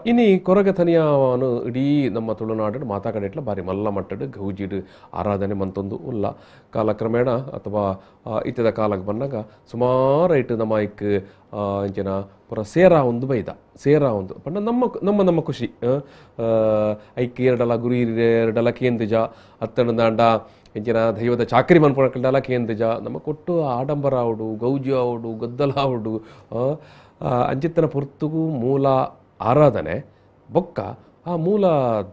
ಇನಿ ಕೊರಗ ತನಿಯನು ಇಡೀ ನಮ್ಮ ತುಳುನಾಡು ಮಾತಾ ಕಡೆಟ್ಲ ಬಾರಿ ಮಲ್ಲ ಮಟ್ಟಡು ಗೌಜಿಡು ಆರಾಧನೆ ಮಂತೊಂದು ಉಲ್ಲ. ಕಾಲಕ್ರಮೇಣ ಅಥವಾ ಇತ್ತದ ಕಾಲಕ್ಕೆ ಬಂದಾಗ ಸುಮಾರು ಇಟ್ಟು ನಮ್ಮ ಇಕ್ ಇಂಚಿನ ಪುರ ಸೇರಾ ಒಂದು ಬೈದ ಸೇರಾ ಒಂದು ಪಂಡ ನಮ್ಮ ನಮ್ಮ ನಮ್ಮ ಖುಷಿ ಐಕ್ ಎರಡಲ ಗುರು ಎರಡಲ ಕೇಂದ್ರಜ ಅತ್ತಣ ದಾಂಡ ಇಂಚಿನ ದೈವದ ಚಾಕರಿ ಮನ್ಪುಣಕಲ್ಡಲ ಕೇಂದ್ರಜ ನಮ್ಮ ಕೊಟ್ಟು ಆಡಂಬರ ಆವಡು ಗೌಜಿ ಆವಡು ಗದ್ದಲ ಆವಡು ಅಂಚಿತ್ತನ ಪೊರ್ತುಗು ಮೂಲ ಆರಾಧನೆ ಬೊಕ್ಕ ಆ ಮೂಲ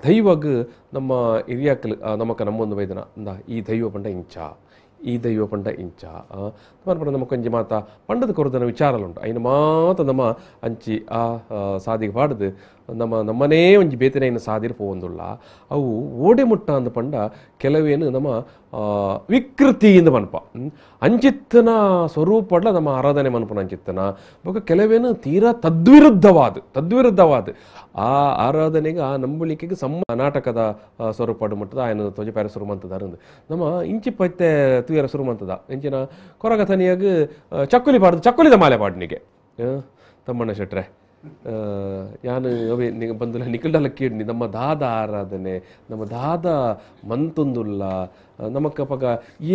ದೈವಗ್ ನಮ್ಮ ಹಿರಿಯಾಕಲ್ ನಮಕ ನಮ್ಮೊಂದು ಬೈದನ ಅಂದ ಈ ದೈವ ಪಂಡ ಇಂಚ ಈ ದೈವ ಪಂಡ ಇಂಚ ಪಂಡ ನಮ್ಮ ಕೊಂಜಿ ಮಾತ ಪಂಡದ ಕೊರದನ ವಿಚಾರಲುಂಟು ಐನ ಮಾತ ನಮ್ಮ ಅಂಚಿ ಆ ಸಾದಿಗೆ ಪಾಡ್ದು ನಮ್ಮ ನಮ್ಮನೇ ಒಂಜಿ ಬೇತನೆಯನ್ನು ಸಾದಿರ್ ಪೋವೊಂದುಲ್ಲ. ಅವು ಓಡೆ ಮುಟ್ಟ ಅಂದ ಪಂಡ ಕೆಲವೇನು ನಮ್ಮ ವಿಕೃತಿಯಿಂದ ಮನ್ಪ ಅಂಚಿತ್ತನ ಸ್ವರೂಪಡ್ಲ ನಮ್ಮ ಆರಾಧನೆ ಮನ್ಪುನ ಅಂಚಿತ್ತನ ಬೊಕ್ಕ ಕೆಲವೇನು ತೀರಾ ತದ್ವಿರುದ್ಧವಾದ ಆ ಆರಾಧನೆಗೆ ಆ ನಂಬಳಿಕೆಗೆ ಸಮ ನಾಟಕದ ಸ್ವರೂಪ ಮಟ್ಟದ ಆಯನ ತೊಜೆ ಪ್ಯಾರ ಶುರು ಮಂತದಾರ ನಮ್ಮ ಇಂಚಿ ಪತ್ತೆ ತುಯರ ಶುರು ಮಂತದ ಇಂಚಿನ ಕೊರಗ ತನಿಯಾಗ ಚಕ್ಕುಲಿ ಪಾಡ್ದು ಚಕ್ಕುಲಿದ ಮಾಲೆ ಪಾಡ್ನಿಗೆ ತಮ್ಮಣ್ಣ ಶೆಟ್ರೆ ಯಾನು ಅವೇ ಬಂದುಲ ನಿಕಲ್ಡಲ ಕೇಳಿ ನಮ್ಮ ದಾದ ಆರಾಧನೆ ನಮ್ಮ ದಾದ ಮಂತೊಂದುಲ್ಲ ನಮಕ್ಕ ಪಗ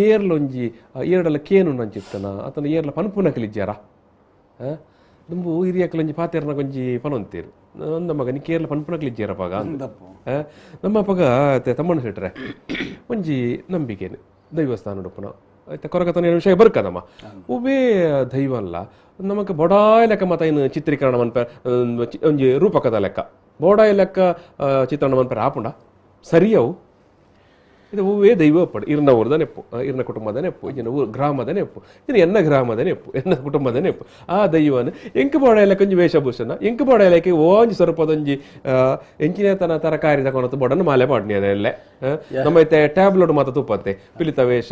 ಏರ್ಲೊಂಜಿ ಏರ್ಡಲ ಕೇನು ನಂಚಿತ್ತನ ಆತನ ಏರ್ಲ ಪನ್ಪುನ ಕಲಿಜ್ಯಾರ ದುಂಬು ಹಿರಿಯಕಲೊಂಜಿ ಪಾತೇರ್ನ ಕೊಂಜಿ ಪನೊಂತೀರು ನಮ್ಮ ಮಗ ಕೇರಳ ಪನ್ಪುನ ಕಲಿಜ್ಯಾರ ಪಗ ನಮ್ಮ ಪಗ ತಮ್ಮಣ್ಣ ಶೆಟ್ರೆ ಒಂಜಿ ನಂಬಿಕೆನು ದೈವಸ್ಥಾನ ಉಡುಪುನ ಆಯ್ತಾ ಕೊರಗತನ ವಿಷಯ ಬರ್ಕದಮ್ಮ ಒಬ್ಬೇ ದೈವ ಅಲ್ಲ ನಮಕ್ ಬೊಡಾಯ ಲೆಕ್ಕ ಮತ ಇನ್ನು ಚಿತ್ರೀಕರಣ ಮನ್ಪ ಒಂಜಿ ರೂಪಕದ ಲೆಕ್ಕ ಬೋಡಾಯ ಲೆಕ್ಕ ಚಿತ್ರಣ ಮನ್ಪರ ಆಪುಂಡ ಸರಿಯವು ಇದು ಹೂವೇ ದೈವ ಪಡು ಇರ್ನ ಊರ್ದ ನೆಪ್ಪು ಇರ್ನ ಕುಟುಂಬದ ನೆಪ್ಪು ಇನ್ನ ಊರು ಗ್ರಾಮದ ನೆಪ್ಪು ಇನ್ನು ಎನ್ನ ಗ್ರಾಮದ ನೆಪ್ಪು ಎನ್ನ ಕುಟುಂಬದ ನೆಪ್ಪು ಆ ದೈವನ ಎಂಕ್ ಬೋಡಾಯ ಲೆಕ್ಕ ಒಂಜಿ ವೇಷಭೂಷಣ ಎಂಕ್ ಬೋಡಾಯ ಲೆಕ್ಕ ಓಂಜಿ ಸ್ವರೂಪದೊಂಜಿ ಎಂಚಿನ ತನ ತರಕಾರಿ ತಗೊಂಡು ಬೊಡನ್ನು ಮಾಲೆ ಪಾಡ್ನಿ ಅದೆಲ್ಲ ನಮ್ಮ ಐತೆ ಟ್ಯಾಬ್ಲೋಡ್ ಮಾತ ತುಪ್ಪತ್ತೆ ಪಿಲಿತ ವೇಷ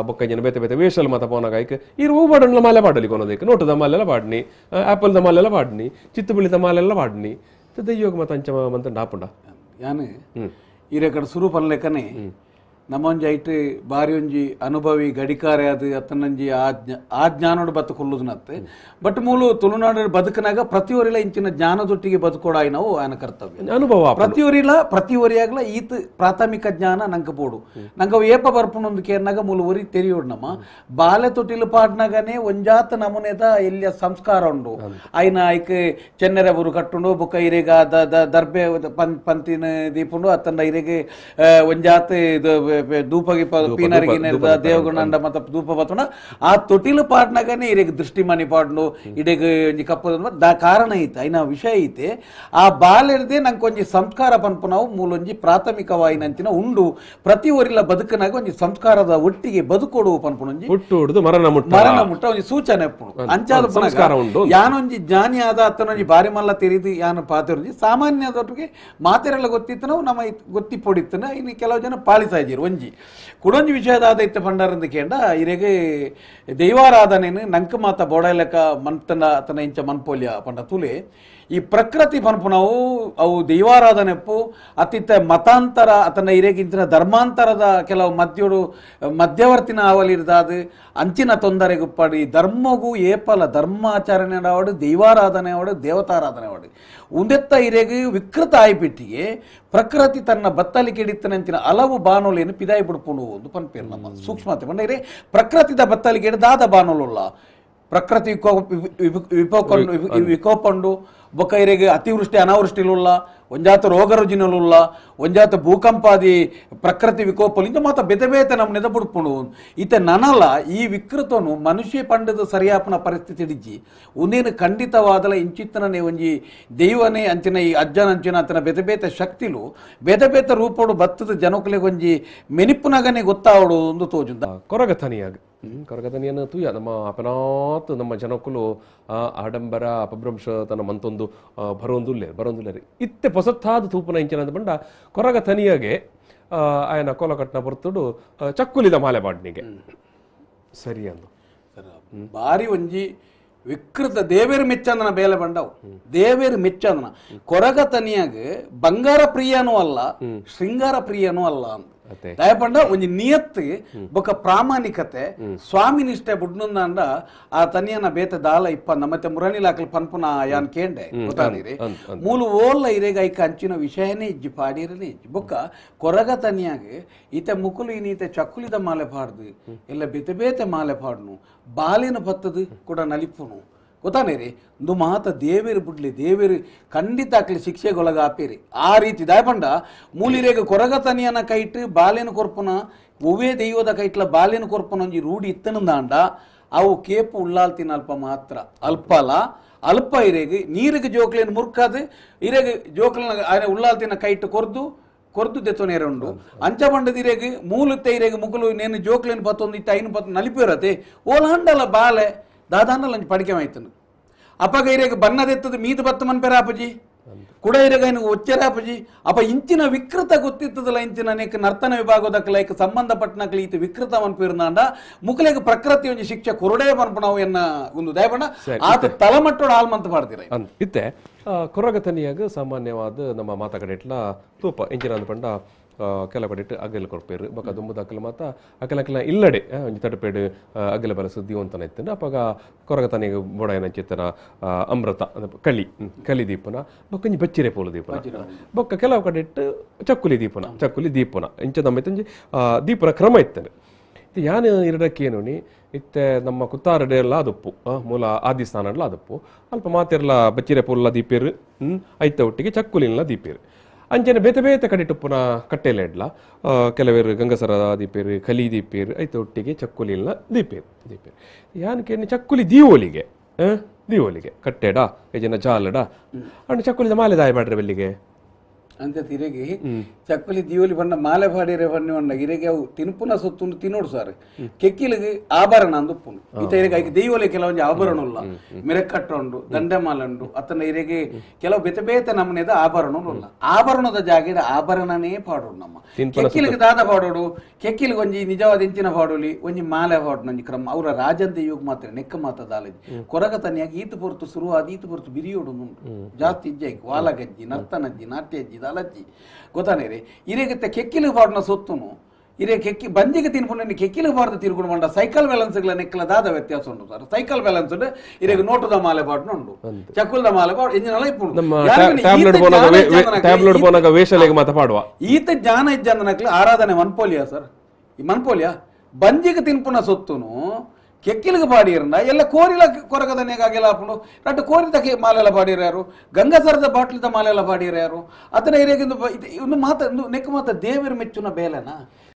ಬೊಕ್ಕಂಜಿನ ಬೇತೆ ಬೇತೆ ವೇಷಲ್ ಮಾತ ಪೋನಾಗ ಐಕ್ ಇರು ಹೂ ಬಾಡಣ್ಣ ಮಾಲೆ ಪಾಡಲಿ ಕೊನೋದಕ್ಕೆ ನೋಟದ ಮಾಲೆಲ್ಲ ಪಾಡ್ನಿ ಆಪಲ್ದ ಮಾಲೆಲ್ಲ ಪಾಡ್ನಿ ಚಿತ್ತುಬಿಳಿತ ಮಾಲೆಲ್ಲ ಪಾಡ್ನಿ ದೈಯೋಗ ಮಾತ ಅಂಚ ಮಂತ ಡಾಪುಂಡ ಯಾನು ಈರೆಕಡೆ ಸುರೂಪನ್ ಲೆಕ್ಕನೆ ನಮ್ಮೊಂಜಿ ಐಟ್ ಬಾರಿ ಒಂಜಿ ಅನುಭವಿ ಗಡಿಕಾರೆ ಅದು ಅತ್ತನಂಜಿ ಆ ಜ್ಞಾನೋಡು ಬದುಕುಲ್ಲುದನತ್ತೆ ಬಟ್ ಮೂಲು ತುಳುನಾಡು ಬದುಕನಾಗ ಪ್ರತಿಯೊರಿಲ ಇಂಚಿನ ಜ್ಞಾನದೊಟ್ಟಿಗೆ ಬದುಕೋಡಾಯಿ ನಾವು ಆಯನ ಕರ್ತವ್ಯ ಅನುಭವ ಪ್ರತಿಯೊರಿಲ ಪ್ರತಿಯೊರಿಯಾಗ್ಲ ಈತ ಪ್ರಾಥಮಿಕ ಜ್ಞಾನ ನಂಗೆ ಬೋಡು ನಂಗೆ ಅವು ಏಪ ಬರ್ಪುನೊಂದು ಕೇರ್ನಾಗ ಮೂಲು ಒರಿ ತೆರಿಯೋಡು ನಮ್ಮ ಬಾಲೆ ತೊಟ್ಟಿಲು ಪಾಡ್ನಾಗನೆ ಒಂಜಾತ ನಮೂನೆದ ಎಲ್ಲಿಯ ಸಂಸ್ಕಾರ ಉಂಡು ಆಯ್ನ ಐಕ್ ಚೆನ್ನೆರೆ ಬುರು ಕಟ್ಟುಂಡು ಬೊಕ್ಕ ಇರೆಗ ದರ್ಬೆ ಪಂತಿನ ದೀಪುಂಡು ಅತ್ತಂಡ ಇರೆಗೆ ಒಂಜಾತ ಇದು ಧೂಪ ಪೀನರಿಗೆ ದೇವಗುಣಂಡ ಮತ್ತ ಧೂಪ ಬತ್ತುಂಡ ಆ ತೊಟ್ಟಿಲು ಪಾಡ್ನಾಗನೆ ಇರೆಗ್ ದೃಷ್ಟಿ ಮನಿ ಪಾಡ್ನು ಇಡೆಗ್ ಒಂಜಿ ಕಪ್ಪು ದಾ ಕಾರಣ ಐತೆ ಐನ ವಿಷಯ ಐತೆ ಆ ಬಾಲೆರ್ದೆ ನಂಗೆ ಒಂಜಿ ಸಂಸ್ಕಾರ ಪನ್ಪು ನಾವು ಮೂಲೊಂಜಿ ಪ್ರಾಥಮಿಕವಾಯಿನಂಚಿನ ಉಂಡು ಪ್ರತಿ ಒರಿಲ ಬದುಕನಾಗ ಒಂಜಿ ಸಂಸ್ಕಾರದ ಒಟ್ಟಿಗೆ ಬದುಕೊಡು ಪನ್ಪುನೊಂಜಿ ಹುಟ್ಟು ಮರಣ ಮುಟ್ಟ ಮರಣ ಮುಟ್ಟ ಒಂಜಿ ಸೂಚನೆ ಉಪ್ಪುಂಡು ಅಂಚಾದ ಯಾನೊಂಜಿ ಜ್ಞಾನಿ ಆದ ಅತ್ತನೊಂಜಿ ಬಾರಿ ಮಲ್ಲ ತೆರಿದು ಯಾನು ಪಾತಿರೊಂಜಿ ಸಾಮಾನ್ಯದೊಟ್ಟಿಗೆ ಮಾತೆರೆಲ್ಲ ಗೊತ್ತಿತ್ತು ನಾವು ನಮ್ಮ ಗೊತ್ತಿಪ್ಪೊಡಿತ್ತನ ಇನ್ನು ಕೆಲವು ಜನ ಪಾಲಿಸ್ತಾ ಇದ್ದೀರು ಒಂಜಿ ಕುಡೊಂಜಿ ವಿಷಯದಾದ ಇತ್ತ ಪಂಡರಂದ ಕೇಂಡ ಇರೆಗೆ ದೈವಾರಾಧನೆನು ನಂಕ ಮಾತ ಬೋಡೈಲಕ ಮನ್ತನ ಅತನ ಇಂಚ ಮನ್ಪೋಲ್ಯ ಪಂಡ ತುಲೆ ಈ ಪ್ರಕೃತಿ ಪನ್ಪುನವು ಅವು ದೈವಾರಾಧನೆಪ್ಪು ಅತಿತ್ತ ಮತಾಂತರ ಅತನ ಇರೆಗಿಂಚಿನ ಧರ್ಮಾಂತರದ ಕೆಲವು ಮಧ್ಯೋಡು ಮಧ್ಯವರ್ತಿನ ಆವಲಿರ್ದಾದ ಅಂಚಿನ ತೊಂದರೆಗುಪ್ಪಾಡಿ ಧರ್ಮಗೂ ಏಪಲ ಧರ್ಮಾಚರಣೆ ಆವಡು ದೈವಾರಾಧನೆ ಆವಡು ದೇವತಾರಾಧನೆ ಆವಡು ಉಂದೆತ್ತ ಇರೆಗೆ ವಿಕೃತ ಆಯ್ಬಿಟ್ಟಿಗೆ ಪ್ರಕೃತಿ ತನ್ನ ಬತ್ತಲಿಕೆ ಹಿಡಿತನಂಚಿನ ಹಲವು ಬಾನೋಲೇನು ಪಿದಾಯಿ ಬಿಡ್ಪುಂಡು ಒಂದು ಪನ್ಪೇರು ನಮ್ಮ ಸೂಕ್ಷ್ಮತೆ ಪಂಡ ಇರೆ ಪ್ರಕೃತಿದ ಬತ್ತಲಿಕೆ ಹಿಡಿದಾದ ಬಾನೋಲುಲ್ಲ ಪ್ರಕೃತಿ ವಿಕೋಪಂಡು ಬೊಕ್ಕ ಇರೆಗೆ ಅತಿವೃಷ್ಟಿ ಅನಾವೃಷ್ಟಿಲುಲ್ಲ ಒಂಜಾತ ರೋಗ ರುಜಿನಲುಲ್ಲ ಒಂಜಾತ ಭೂಕಂಪಾದಿ ಪ್ರಕೃತಿ ವಿಕೋಪಲಿಂದ ಮಾತ ಬೇತೆ ಬೇತೆ ನಮ್ಮ ನೆದ ಬಿಡ್ಪುಂಡು ಈತ ನನಲ ಈ ವಿಕೃತನು ಮನುಷ್ಯ ಪಂಡದ ಸರಿಯಾಪನ ಪರಿಸ್ಥಿತಿ ಹಿಡಿಜಿ ಉಂದೇನು ಖಂಡಿತವಾದಲ ಇಂಚಿತ್ತನೇ ಒಂಜಿ ದೈವನೇ ಅಂಚಿನ ಈ ಅಜ್ಜನ ಅಂಚಿನ ಆತನ ಬೇತೆ ಬೇತೆ ಶಕ್ತಿಲು ಬೇತೆ ಬೇತೆ ರೂಪೋಡು ಬತ್ತದ ಜನಕುಲೆಗೆ ಒಂಜಿ ಮೆನಿಪುನಗನೆ ಗೊತ್ತಾವಡು ಒಂದು ತೋಜುಂದ ಕೊರಗತನಿಯಾಗ ಕೊರಗತನಿಯನ್ನು ತೂಯ ನಮ್ಮ ಅಪನಾತ್ ನಮ್ಮ ಜನಕುಲು ಆಡಂಬರ ಅಪಭ್ರಂಶ ತನ್ನ ಮಂತೊಂದು ಬರೋಂದುಲ್ಲೇರು ಬರೋಂದುಲ್ಲೇರು ಇತ್ತೆ ಪೊಸತ್ತಾದ ತೂಪುನ ಇಂಚಿನ ಬಂಡ ಕೊರಗ ತನಿಯಾಗೆ ಆಯನ ಕೋಲಕಟ್ನ ಬರ್ತುಡು ಚಕ್ಕುಲಿದ ಮಾಲೆ ಬಾಡ್ನಿಗೆ ಸರಿ ಅಂದು ಬಾರಿ ಒಂಜಿ ವಿಕೃತ ದೇವೇರು ಮೆಚ್ಚಂದನ ಬೇಲೆ ಬಂಡವು ದೇವೇರು ಮೆಚ್ಚಂದನ ಕೊರಗ ತನಿಯಾಗ ಬಂಗಾರ ಪ್ರಿಯನೂ ಅಲ್ಲ ಶೃಂಗಾರ ಪ್ರಿಯನೂ ಅಲ್ಲ ಅಂತ ದಯಪಂಡ ಒಂಜಿ ನಿಯತ್ತು ಬೊಕ ಪ್ರಾಮಾಣಿಕತೆ ಸ್ವಾಮಿ ನಿಷ್ಠೆ ಬುಡ್ನುಂದಾಂಡ ಆ ತನಿಯನ ಬೇತೆ ದಾಲ ಇಪ್ಪ ನಮ್ಮತ್ತೆ ಮುರಣಿಲಾಕಲ್ ಪನ್ಪುನ ಯಾನ್ ಕೇಂಡೆ ಗೊತ್ತಾದಿರಿ ಮೂಲು ಓಲ್ಲ ಇರೆಗ ಐಕ ಅಂಚಿನ ವಿಷಯನೇ ಇಜ್ಜಿ ಪಾಡಿರನೇ ಇಜ್ಜಿ ಬೊಕ್ಕ ಕೊರಗ ತನಿಯಾಗ ಈತ ಮುಕುಲು ಇನ್ನೀತ ಚಕ್ಕುಲಿದ ಮಾಲೆ ಪಾಡ್ದು ಎಲ್ಲ ಬೇತೆ ಬೇತೆ ಮಾಲೆ ಪಾಡ್ನು ಬಾಲಿನ ಪತ್ತದು ಕೂಡ ನಲಿಪುನು ಗೊತ್ತಾನೇ ರೀ ಒಂದು ಮಾತ ದೇವೇರು ಬುಡ್ಲಿ ದೇವೇರು ಖಂಡಿತ ಆಕ್ಲಿ ಶಿಕ್ಷೆಗೊಳಗ ಆಪೇರಿ ಆ ರೀತಿ ದಾಯಪಂಡ ಮೂಲಿರೇಗ ಕೊರಗ ತನಿಯನ ಕೈಟ್ ಬಾಲೆನ ಕೊರ್ಪುನ ಒವ್ವೇ ದೈವದ ಕೈಟ್ಲ ಬಾಲೆನ ಕೊರ್ಪುನ ಒಂಜಿ ರೂಢಿ ಇತ್ತನಂದಾಂಡ ಅವು ಕೇಪು ಉಳ್ಳಾಲ್ತಿನ ಅಲ್ಪ ಮಾತ್ರ ಅಲ್ಪಲ ಅಲ್ಪ ಇರೇಗ ನೀರಿಗೆ ಜೋಕ್ಲೇನು ಮುರ್ಕಾದು ಇರೇಗ ಜೋಕ್ಲನ ಉಳ್ಳಾಲ್ತಿನ ಕೈಟ್ ಕೊರ್ದು ಕೊರ್ದು ದೆತ್ತೊನೇರ ಉಂಡು ಅಂಚ ಬಂಡದ ಇರೇಗ ಮೂಲುತ್ತೆ ಇರೇಗ ಮುಗುಲು ನೇನು ಜೋಕ್ಲೇನು ಪತ್ತೊಂದು ಇತ್ತ ಐನು ಪತ್ತು ನಲಿಪಿರತೆ ಓಲಾಂಡಲ ಬಾಲೆ ದಾದಾಂಡಲ ಒಂಜಿ ಪಡಿಕೆ ಮಾಯ್ತನು ಅಪಗ ಇರೇಗ ಬನ್ನದೆತ್ತದ ಮೀದು ಬತ್ತ ಮನ್ಪೆರ ಅಪಜಿ ಕುಡ ಇರೇಗ ಇನ್ನು ಒಚ್ಚರ ಅಪಜಿ ಅಪ ಇಂಚಿನ ವಿಕೃತ ಗೊತ್ತಿತ್ತದಲ್ಲ ಇಂಚಿನ ಅನೇಕ ನರ್ತನ ವಿಭಾಗದಕ್ಕೆ ಲೈಕ್ ಸಂಬಂಧಪಟ್ಟನಕ್ಲಿ ಈತ ವಿಕೃತ ಮನ್ಪಿರ್ನಾಂಡ ಮುಕುಲೆಗ ಪ್ರಕೃತಿ ಒಂಜಿ ಶಿಕ್ಷೆ ಕೊರಡೇ ಮನ್ಪಣವು ಎನ್ನ ಒಂದು ದಯಪಣ ಆತ ತಲಮಟ್ಟೋಡು ಆಲ್ಮಂತ ಪಾಡ್ದಿರ ಇತ್ತೆ ಕೊರಗ ತನಿಯಾಗ ಸಾಮಾನ್ಯವಾದ ನಮ್ಮ ಮಾತಾಕಡೆಟ್ಲ ತೂಪ ಇಂಚಿನ ಅಂದ್ಪಂಡ ಕೆಲ ಕಡೆಟ್ ಅಗಲ ಕೊರ್ಪೇರು ಬೊಕ ದುಂಬುದ ಅಕಲ ಮಾತ ಅಕಲ ಅಕಲ ಇಲ್ಲಡೆ ಒಂಜಿ ತಡಪೇಡು ಅಗಲ ಬಲಸು ದೀವಂತನ ಇತ್ತಂಡ ಅಪಗ ಕೊರಗ ತನಿಗೆ ಬೋಡಾಯನ ಚಿತ್ತನ ಅಮೃತ ಕಲಿ ಕಲಿ ದೀಪನ ಬೊಕ್ಕ ಒಂಜಿ ಬಚ್ಚಿರೆ ಪೋಲು ದೀಪನ ಬೊಕ್ಕ ಕೆಲವು ಕಡೆಟ್ ಚಕ್ಕುಲಿ ದೀಪನ ಚಕ್ಕುಲಿ ದೀಪನ ಇಂಚ ನಮ್ಮ ಇತ್ತಂಜಿ ದೀಪನ ಕ್ರಮ ಇತ್ತಂಡೆ ಯಾನು ಇರಡಕ್ಕೇನು ಇತ್ತೆ ನಮ್ಮ ಕುತ್ತಾರಡೆಲ್ಲ ಅದಪ್ಪು ಮೂಲ ಆದಿಸ್ಥಾನಡ್ಲ ಅದಪ್ಪು ಅಲ್ಪ ಮಾತೆರ್ಲ ಬಚ್ಚಿರೆ ಪೋಲ್ಲ ದೀಪೇರು ಐತ ಒಟ್ಟಿಗೆ ಚಕ್ಕುಲಿಲ್ಲ ದೀಪೇರು ಅಂಚನೆ ಬೇತೆ ಬೇತೆ ಕಡೆ ಟುಪ್ಪುನ ಕಟ್ಟೆಲೆ ಇಡ್ಲ ಕೆಲವರು ಗಂಗಸರ ದೀಪೇರು ಕಲಿ ದೀಪೇರು ಐತ ಒಟ್ಟಿಗೆ ಚಕ್ಕುಲಿಲ್ಲ ದೀಪೇರು ದೀಪೇರು ಯಾನಕ್ಕೆ ಚಕ್ಕುಲಿ ದೀವೋಲಿಗೆ ದೀವೋಲಿಗೆ ಕಟ್ಟೆಡ ಯಜನ ಜಾಲಡ ಅಂಡ್ ಚಕ್ಕುಲಿದ ಮಾಲೆ ದಾಯ ಮಾಡ್ರೆ ಬೆಲ್ಲಿಗೆ ಅಂತ ತಿರುಗಿ ಚಕ್ಕುಲಿ ದೀವಲಿ ಬಣ್ಣ ಮಾಲೆ ಪಾಡಿರೆ ಬಣ್ಣ ಬಣ್ಣ ಇರೆಗೆ ಅವು ತಿನ್ಪುನ ಸೊತ್ತುಂಡು ತಿನ್ನೋಡು ಸರ್ ಕೆಕ್ಕಿಲಿಗೆ ಆಭರಣ ಅಂದುಪ್ಪುನು ಈತ ಇರೆಗೆ ಐಕೆ ದೀವಲಿ ಕೆಲವೊಂದು ಆಭರಣ ಉಲ್ಲ ಮಿರಕಟ್ಟ ಉಂಡು ದಂಡೆಮಾಲ ಉಂಡು ಅತನ ಇರೆಗೆ ಕೆಲವು ಬೇತೆ ಬೇತೆ ನಮ್ಮನೆದ ಆಭರಣ ಉಲ್ಲ ಆಭರಣದ ಜಾಗೆದ ಆಭರಣನೇ ಪಾಡೋಡು ನಮ್ಮ ಕೆಕ್ಕಿಲಿಗೆ ದಾದ ಪಾಡೋಡು ಕೆಕ್ಕಿಲಿಗೆ ಒಂಜಿ ನಿಜವಾದ ಇಂಚಿನ ಪಾಡೋಲಿ ಒಂಜಿ ಮಾಲೆ ಪಾಡೋಣ ಒಂಜಿ ಕ್ರಮ ಅವರ ರಾಜಂದ ಯುಗ ಮಾತ್ರ ನೆಕ್ಕ ಮಾತ ದಾಲಜಿ ಕೊರಗ ತನಿಯಾಗಿ ಈತ ಪೊರ್ತು ಶುರುವಾದ ಈತ ಪೊರ್ತು ಬಿರಿಯೋಡು ಉಂಟು ಜಾಸ್ತಿ ಇಜ್ಜಾಯ್ಕು ವಾಲಗಜ್ಜಿ ನರ್ತನಜ್ಜಿ ನಾಟ್ಯಜ್ಜಿ ದಾಲಜ್ಜಿ ಗೊತ್ತಾನೇ ರೀ ಇರೇಗತ್ತೆ ಕೆಕ್ಕಿಲಿಗೆ ಪಾಡಿನ ಸೊತ್ತುನು ಇರೇ ಕೆಕ್ಕಿ ಬಂಜಿಗೆ ತಿನ್ಕೊಂಡು ಕೆಕ್ಕಿಲಿಗೆ ಬಾರ್ದು ತಿರ್ಕೊಂಡು ಮಂಡ ಸೈಕಲ್ ಬ್ಯಾಲೆನ್ಸ್ಗಳ ನೆಕ್ಕಲ ದಾದ ವ್ಯತ್ಯಾಸ ಉಂಟು ಸರ್ ಸೈಕಲ್ ಬ್ಯಾಲೆನ್ಸ್ ಉಂಟು ಇರೇಗ ನೋಟದ ಮಾಲೆ ಪಾಡ್ನ ಉಂಟು ಚಕ್ಕುಲ್ದ ಮಾಲೆ ಪಾಡು ಇಂಜಿನ್ ಎಲ್ಲ ಇಪ್ಪುಂಡು ಈತ ಜ್ಞಾನ ಇಜ್ಜಂದನಕ್ಲಿ ಆರಾಧನೆ ಮನ್ಪೋಲಿಯಾ ಸರ್ ಈ ಮನ್ಪೋಲಿಯಾ ಬಂಜಿಗೆ ತಿನ್ಪುನ ಸೊತ್ತುನು ಕೆಕ್ಕಿಲಿಗೆ ಪಾಡಿರಂಡ ಎಲ್ಲ ಕೋರಿಲ ಕೊರಗದನೆಗಾಗೆಲ್ಲ ಹಾಪುಂಡು ರಟ್ಟು ಕೋರಿದ ಮಾಲೆಲ್ಲ ಪಾಡಿರ ಯಾರು ಗಂಗಾಸರದ ಬಾಟ್ಲಿದ ಮಾಲೆಲ್ಲ ಪಾಡಿರ ಯಾರು ಅತನ ಏರಿಯಾಗಿಂದು ಒಂದು ಮಾತ ನೆಕ್ಕ ಮಾತ ದೇವರು ಮೆಚ್ಚುನ ಬೇಲೆನಾ.